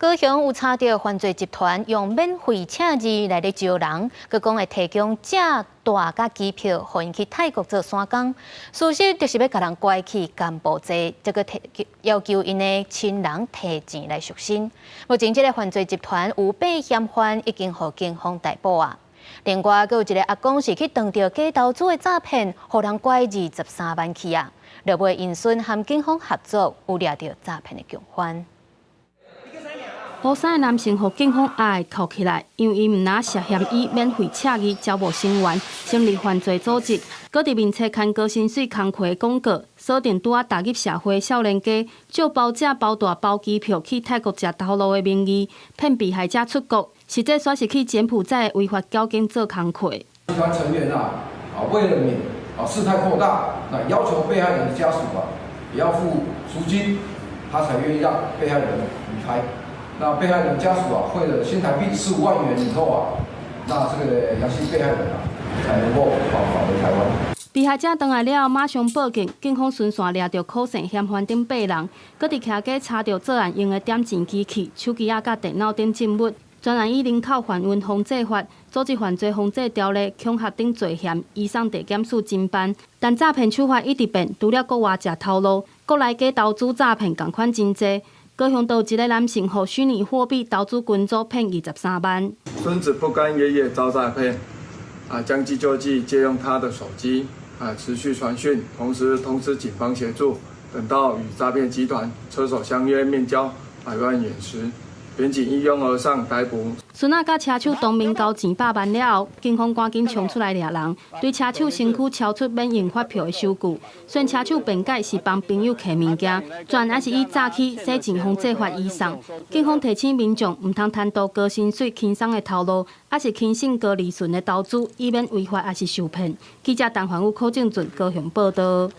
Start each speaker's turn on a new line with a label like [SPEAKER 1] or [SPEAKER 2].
[SPEAKER 1] 高雄有查著犯罪集團用免費車字來咧招人，閣講會提供食住佮機票，予𪜶去泰國做散工。事實就是欲共人拐去柬埔寨，這個提要求𪜶的親人提錢來贖身。目前這个犯罪集團有八嫌犯已經予警方逮捕啊。另外，閣有一个阿公是去當著假投資的詐騙，予人拐23萬去啊。落尾𪜶孫和警方合作，有掠著詐騙的共犯。
[SPEAKER 2] 烏衫的男性予警方押銬起來，因為伊毋但涉嫌以免費車字招募成員，成立犯罪組織，閣佇面冊牽高薪水工課的廣告，鎖定拄仔踏入社會少年家，借包食包住包機票去泰國食頭路的名義，騙被害者出國，實際煞是去柬埔寨的違法繳金做工課。
[SPEAKER 3] 集團成員啊，為了免事態擴大，那要求被害人的家屬啊，也要付贖金，他才願意讓被害人離開。那被害人家屬啊，匯了新台幣15萬元以後啊，那這個楊姓被害人啊，才能夠返回台灣。
[SPEAKER 2] 被害者轉來了後，馬上報警，警方循線掠著可疑嫌犯等八人，閣佇徛家查著作案用的點錢機器、手機仔佮電腦等證物，全案以人口販運防制法、組織犯罪防制條例、恐嚇等罪嫌，移送地檢署偵辦。但詐騙手法一直變，除了國外食頭路，國內假投資詐騙仝款真濟。高雄都有一个男性，予虛擬貨幣投資群組騙23萬。
[SPEAKER 4] 孫子不甘爺爺遭詐騙，將計就計，借用他的手機，持續傳訊，同時通知警方協助。等到與詐騙集團車手相約面交百萬元時，員警一擁而上逮捕。
[SPEAKER 2] 孫仔佮車手當面交錢百萬了後，警方趕緊衝出來掠人，對車手身軀抄出免用發票的收據。雖然車手辯解是幫朋友提物件，全案是以詐欺、洗錢防制法移送。警方提醒民眾，毋通貪圖高薪水、輕鬆的頭路，抑是輕信高利潤的投資，以免違法抑是受騙。記者陳環宇、柯正俊高雄報道。